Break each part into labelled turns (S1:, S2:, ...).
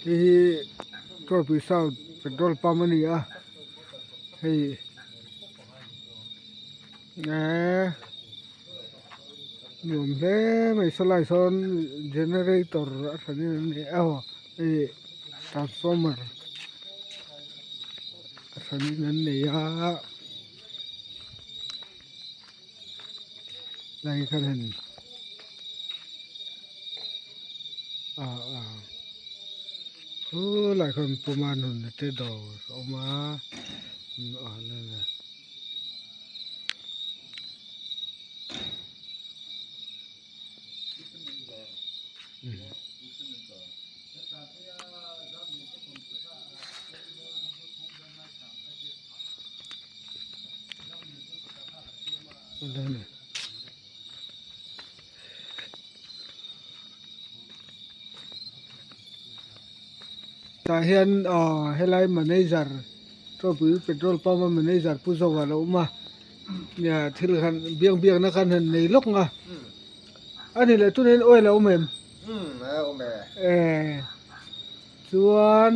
S1: Hei hi Trophy South petrol pump a ni a hei eee nuam hle mai sawlai sawn generator a hran in an nei a aw hei transformer a hran in an nei a lai khan han ah ah chu lai khan puma nun te dawr a awm a ah la. Tah hian aw helai manager tawpui petrol pump a manager pu zawk a lo awm a nia thil khan biak biakna khan han nei lawk ang a a ni leh tunah hian oil a awm em eh chuan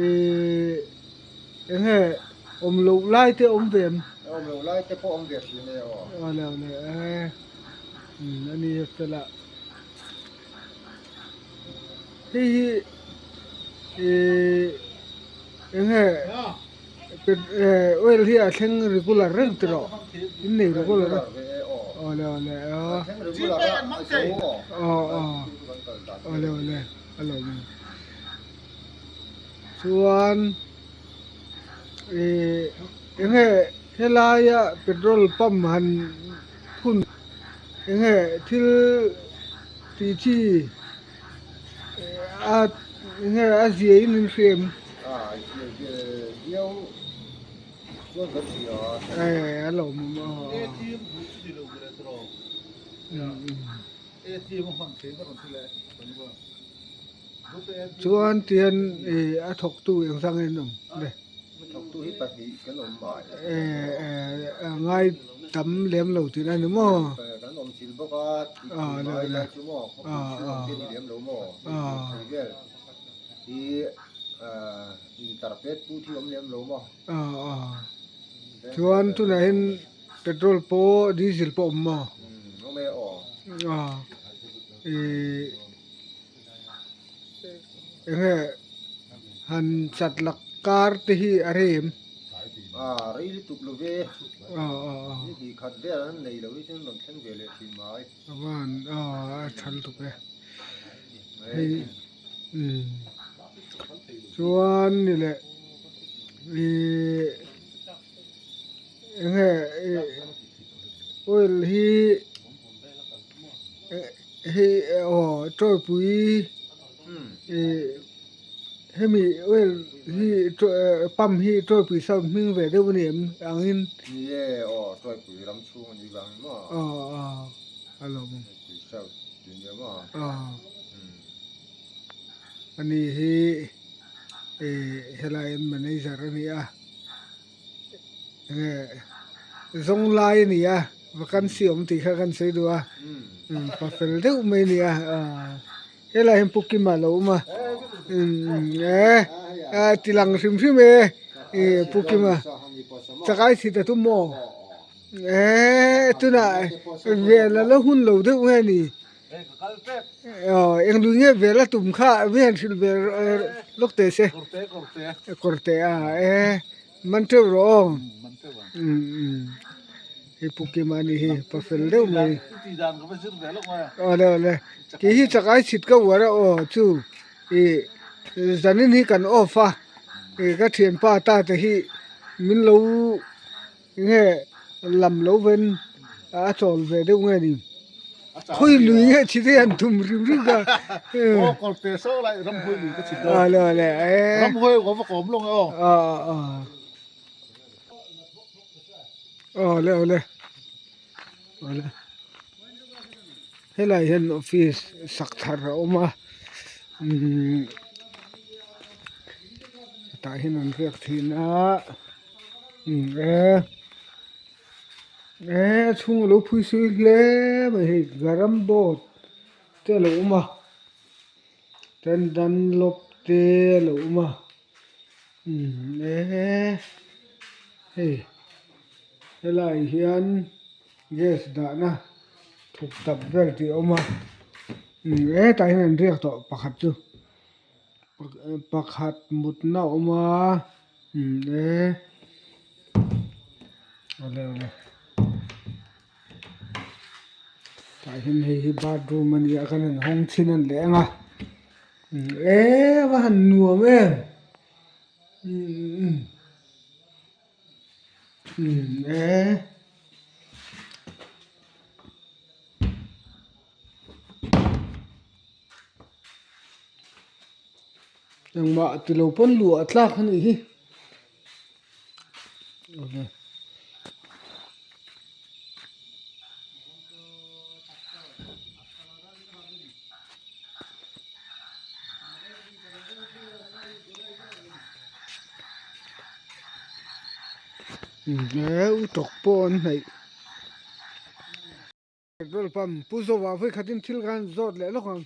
S1: ihh eng nge awm loh lai te awm ve em
S2: awm loh lai te pawh awm ve thin e aw
S1: awle awle eh a ni fela hei hi ihh eng nge oil hi a thleng regular reng tih rawh in nei regular a awle awle a aw aw awle awle a lo awm chuan ihh eng nge helaia petrol pump han phun eng nge thil tih chi a eng nge a zia in an hria em eh a lo awm a chuan tihian ih a thawktu eng zang in awm le. Eh eh ngai tam lem lo tih na ni maw ah le le ah ah ah ah chuan tunah hian petrol pawh diesel pawh a awm maw ah ih eng nge han chat lak kar te hi a rem
S2: ah rei lutuk lo ve
S1: ah ah ah
S2: ni hnih khat vel an nei lo hi chuan rawn thleng ve leh thin mai
S1: avan ah a tha lutuk e hei umm chuan ni leh ihh eng nge ih oil hi hei aw tawipui ih hemi oil hi pump hi tawipui sound hming ve deuh a ni em angin
S2: ni e aw tawipui ram chhung a nih vang maw
S1: aw aw a lo awm
S2: tawipui sound tih nia maw
S1: aw ani hi ih helai an manager a ni a. Enge zawng lai a ni a vacancy awm tih kha kan sawi duh a pa fel deuh mai a ni a helai hian pu Kima a lo awm a eh ti lang hrim hrim e ih pu Kima chakai chhit a tum maw eh tunah vel a la hun lo deuh nge ni. Aw eng lui nge vel a tum kha mi han hrilh ve lawk teh se kawr teh a e man teuh rawh aw hei pu Kima a nih hi pa fel deuh mai awle awle kei hi chak ai chhit ka uar a aw chu ih zanin hi kan off a ih ka thianpa ta te hi min lo Nge lam lo ven a chawl ve deuh nge ni khawi lui nge chi te an tum rim rim ka
S3: aw kawrte so lai ramhuai lui ka chhit dawn
S1: a le le e
S3: ramhuai ka va kawm lawng e aw
S1: a a aw le aw le aw le helai hian office sak thar a awm a umm tah hian an riak thin a. Eh eh a chhung alo phui sui hle mai hei garam board te alo awm a chuan dunlop te a lo awm a umm eee hei helaiah hian gas dahna thuk tak vel tih a awm a umm hetah hian an riak tawh pakhat chu pakhat mutna a awm a umm eee awle awle. Tah hian hei hi bathroom a ni a kan han hawng chhin a ni leh ang a eee a va han nuam em umm eee. Engmah tilo pawn luah tlak a nih hi. He utawk pawh an hnaih. Petrol pump Pu Zoa vawi khatin thil khan zawt leh lawk ang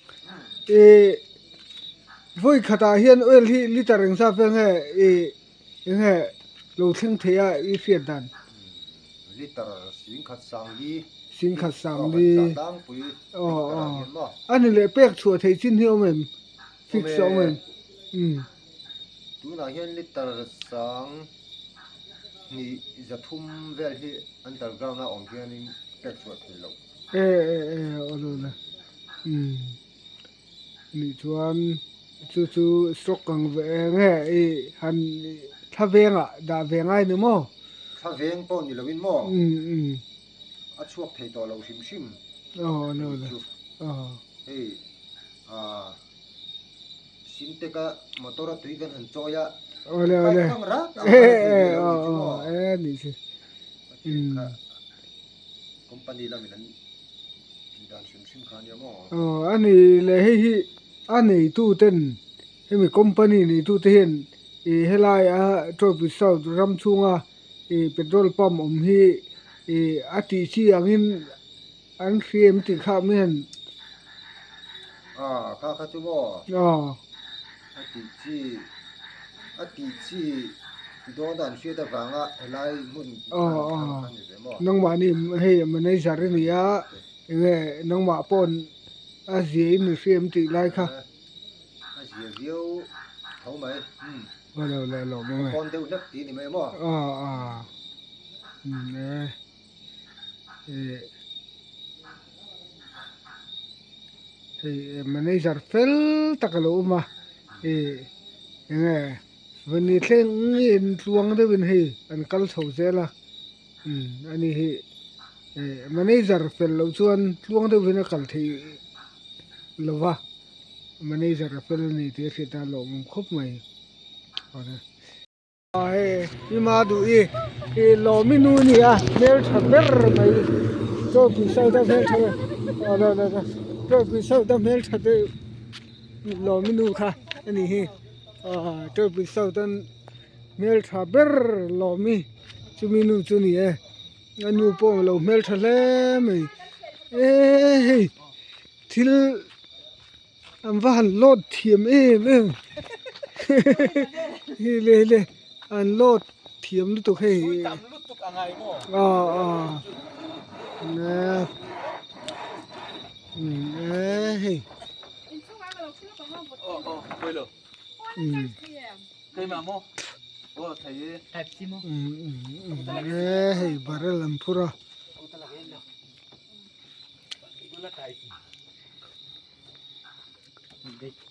S1: ih vawi khatah hian oil hi liter engzat vel nge ih enge lo thleng thei a i hriat dan.
S2: Liter singkhat sangli.
S1: Singkhat sangli. Aw aw a ni leh pek chhuah theih chin hi a awm em fix a awm em umm.
S2: Tunah hian liter sang hnih zathum vel hi Underground a awm hianin pek chhuah thei loh.
S1: E e e awle awle umm nih chuan chu chu stock ang ve nge i han thla vengah dah ve ngai ni maw?
S2: Thla veng pawh ni loin maw?
S1: Umm umm.
S2: A chhuak thei tawh lo hrim hrim.
S1: Aw awle awle aw.
S2: Hei ah. Sintek a motor a tui kan han chawi a.
S1: Awle awle.
S2: Pipe tang rat ang khan a tui ve lo ni chu maw.
S1: E ni chu.
S2: Kha company lamin an tih dan hrim hrim kha ania maw.
S1: Aw a ni leh hei hi a neitu ten hemi company neitu te hian ih helai a Trophy South ram chhunga ih petrol pump awm hi ih a tih chi angin An hriam tih kha mi han.
S2: Ah, kha kha chu maw?
S1: Aw.
S2: A tih chi, a tih chi dawn a an hriat avanga helai hmun
S1: Aw, aw. Nangmahni hei manager i ni a, enge nangmah paw'n a zia in i hriam tih lai kha.
S2: A zia viau tho mai.
S1: Aw lo lo lo maw nge.
S2: Pawn deuh hlek tih a ni mai maw?
S1: Aw, aw. E. Hei manager fel tak a lo awm a ih enge vawni thleng in tluang deuhin hei an kal chho zel a umm ani hi eh manager fel loh chuan tluang deuhin a kal theih lo va manager a fel a ni tih a hriat a lawmawm khawp mai. Hei ima duh i ih lawmi nu a ni a hmeltha ber mai chaw pui sawta hmeltha ber aw lo lo chaw pui sawta hmeltha deuh lawmi nu kha a ni hi aw chaw pui sawta hmeltha ber lawmi chumi nu chu a ni e a nu pawh a lo hmeltha hle mai eee hei thil. An va han load thiam em em hi le le an load thiam lutuk hei aw aw e hei e hei barrel an phur a.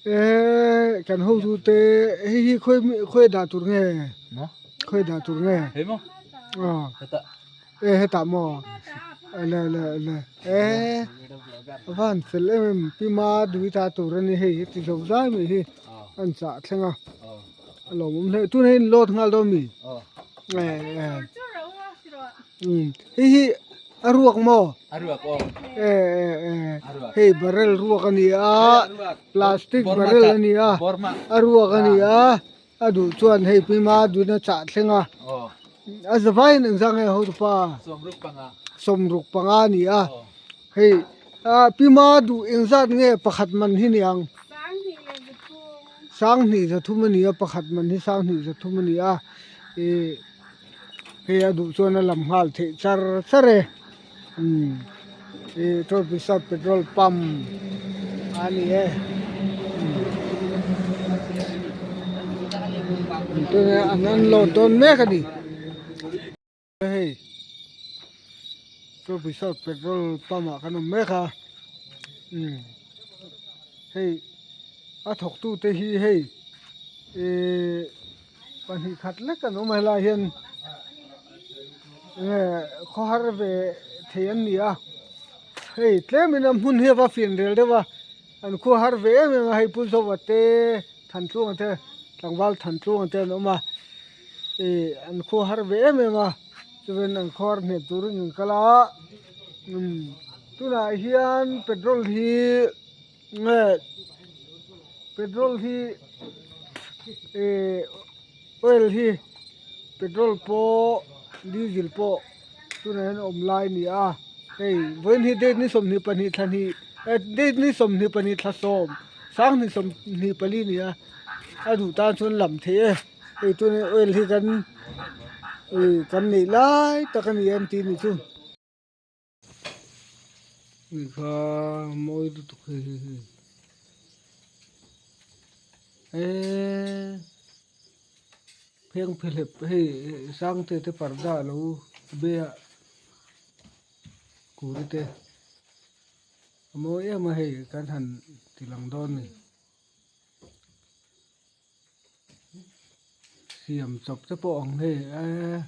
S1: Eee kan hotu te hei hi khawi khawi dah tur nge khawi dah tur nge aw e hetah maw le le le eee a va han fel em em pi ma dui ta tur a ni hei heti zo zai mai hi an chah thleng a a lawmawm hle tun hei in load nghal dawn mi e e hei hi. A ruak maw?
S4: A ruak aw.
S1: E e e. Hei barrel ruak a ni a, plastic barrel a ni a, a ruak a ni a, a duh chuan hei pima duna chah thleng a. A zavaiin engzah nge hotupa?
S4: Sawmruk panga.
S1: Sawmruk panga a ni a. Hei pima duh engzat nge pakhat man hi ni ang?
S5: Sanghnih leh zathum.
S1: Sanghnih zathum a ni a pakhat man hi sanghnih zathum a ni a ih hei a duh chuan a lam nghal theih char char e umm ih Trophy petrol pump a ni e umm tunah an unload dawn mek a ni. Hei Trophy South petrol pump ah kan awm mek a umm hei a thawk tu te hi hei ihh pahnih khat lek an awm a helai hian enge khawhar ve thei an ni a hei tlem in a hmun hi a va fian rel deuh a an khawhar ve em em a hei Pulzova te Thantluanga te tlangval Thantluanga te an awm a. Ih an khua har ve em em a chuan an khua har hnek turin an kal a umm tunah hian petrol hi nge petrol hi ih oil hi petrol pawh diesel pawh tunah hian a awm lai a ni a hei vawiin hi date ni 22 thla hnih date ni 22 thla sawm sanghnih 24 a ni a a duh tan chuan lam theih e. Hei tuna oil hi kan ih kan neih lai tak a ni an tih ni chu. Ih kha mawi lutuk hei hei hei eee pheng phehlep hei sangte te parda a lo be a kuri te a mawi em a hei kan han ti lang dawn a ni. Siam chawp te pawh ang hei eee.